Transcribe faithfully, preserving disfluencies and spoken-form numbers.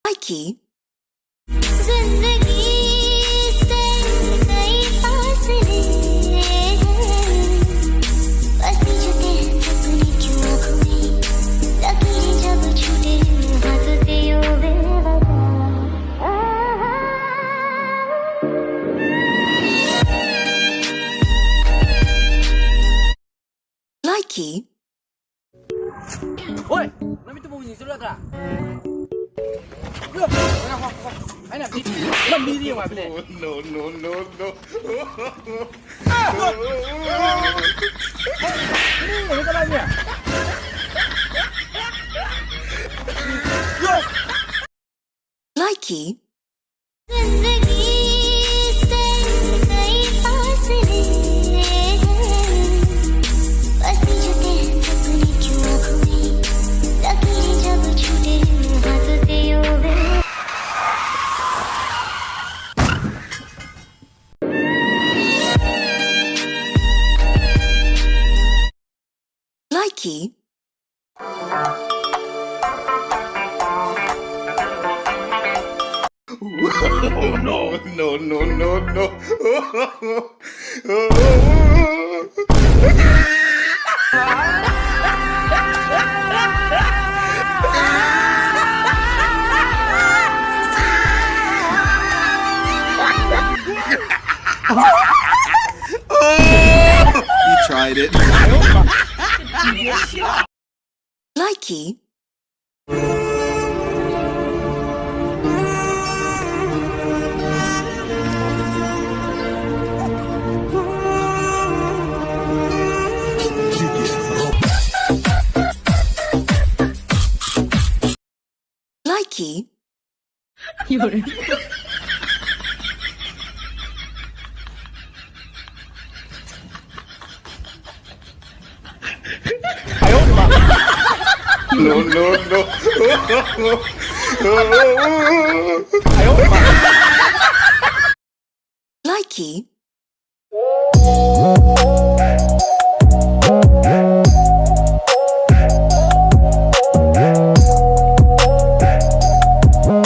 Likey. जिंदगी से कई फासले हैं, बस जुटे हैं सपने क्यों आँखों में, लकीरें जब छूटे हाथों से यूं बेवफा। Likey. ꯍꯣꯏ, ꯅꯨꯃꯤꯠꯇꯨ ꯄꯨꯡ ꯆꯠꯂꯗ꯭ꯔꯥ? ꯑꯩꯅ ꯂꯝꯕꯤ ꯌꯦꯡꯉꯣ ꯍꯥꯏꯕꯅꯦ꯫ No, no, no, no. ꯃꯤ ꯌꯦꯡꯉꯣ ꯀꯗꯥꯏꯅꯦ? Likey. जिंदगी से कई फासले हैं, बस जुटे हैं सपने क्यों आँखों में, लकीरें जब छूटे हाथों से यूं बे- Likey. Oh, no. No, no, no, no. He tried it. Likey. Likey. No, no, no. Likey.